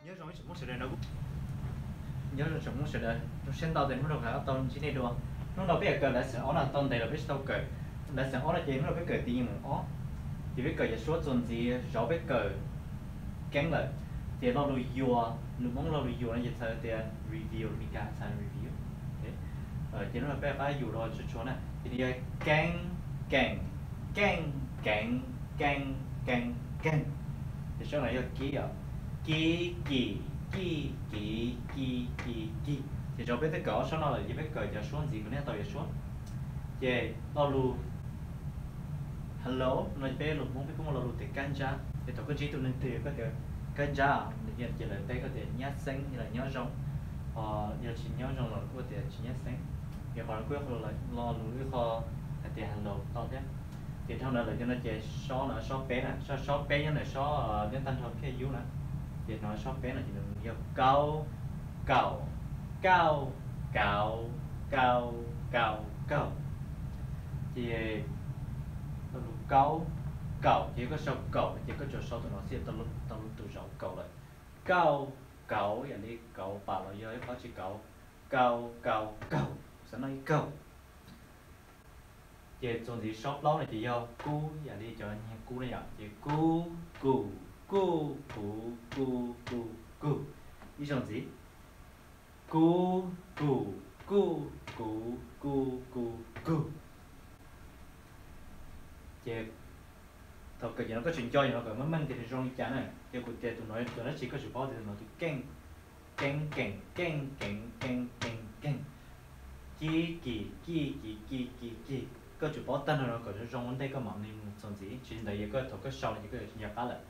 Nyob zoo ib tsoom Hmoob sawv daws no, nyob zoo tsoom Hmoob sawv daws, zoo siab ntau tias hnub no kuv tau ntsib nej dua. Hnub no peb yuav kawm lesson ob no, tau ntev lawm peb tsis tau kawm. Lesson ob no ces hnub no peb kawm tiv yim mus ob, ces peb kawm yog suab txuas ntxiv, zaum peb kawm keeb lawm. Ces lo lus yuav, lus Hmoob lo lus yuav no ces txhais tias review, Meskas txhais review. Ces hnub no peb rov qab yus los tsuag tsuag na, ces nws yog keeb, keem, keej, keev, keej, keev, keej. Ces saib no yog kib os, kib, kim, kij, kiv, ki, ki, ki, kis. Ces zaum peb twb kawm ob suab no lawm, ces peb kawm cov suab ntxiv kom nej tau yuav suab. Ces lo lus hello no peb lus Hmoob peb kuj muaj lo lus tias kab ntsab. Ces thaum koj ntsib tus neeg twg koj tias kab ntsab, ces lawv teb koj tias nyab xeeb los nyob zoo, yog tsis nyob zoo los kuj tias tsis nyab xeeb. Ces qhov no kuj yog lo lus ib qho hais tias hello tau thiab. Ces dhau ntawd lawm cov no ces sob no sob peb na, sob, sob peb nyob ntawm sob nyob tag nrho phiaj yub na. Ces no sob peb no ces nws yog kaub, kaum, kauj, kauv, kauj, kauj, kauj. Ces tau lus kaub, kaum ces koj sau kaum ces koj tsuas sau tus no xwb, tau lus tus zaum kaum lawm. Kauj, kauv, yam li kauv pam los yog ib qho tsis kauv. Kauj, kauv, kaum, xav noj ib kaug. Ces txuas ntxiv sob plaub no ces yog kub, yam li cov nyiag kub na yom, ces kub, kum, kuj, kuv, kuj, kuj, kuj, kuj. Ib zaug ntxiv, kub, kum, kuj, kuv, kuj, kuj, kuj. Ces thaum kawm ces no koj tsis nco yog no kom meej meej tias nws zoo li cas na. Ces kuv tias tus no yog dab tsi koj tsis paub tias tus no tus keej, keeb, keem, keej, keev, keej, keej, keej. Kib, kim, kij, kiv, ki, ki, kij. Koj tsuas paub tag nrho no kom zoo zoo ua ntej koj mam li mus txuas ntxiv, tsis li ntawd yog koj thaum koj sau no ces koj yuav tsis nco qab lawm.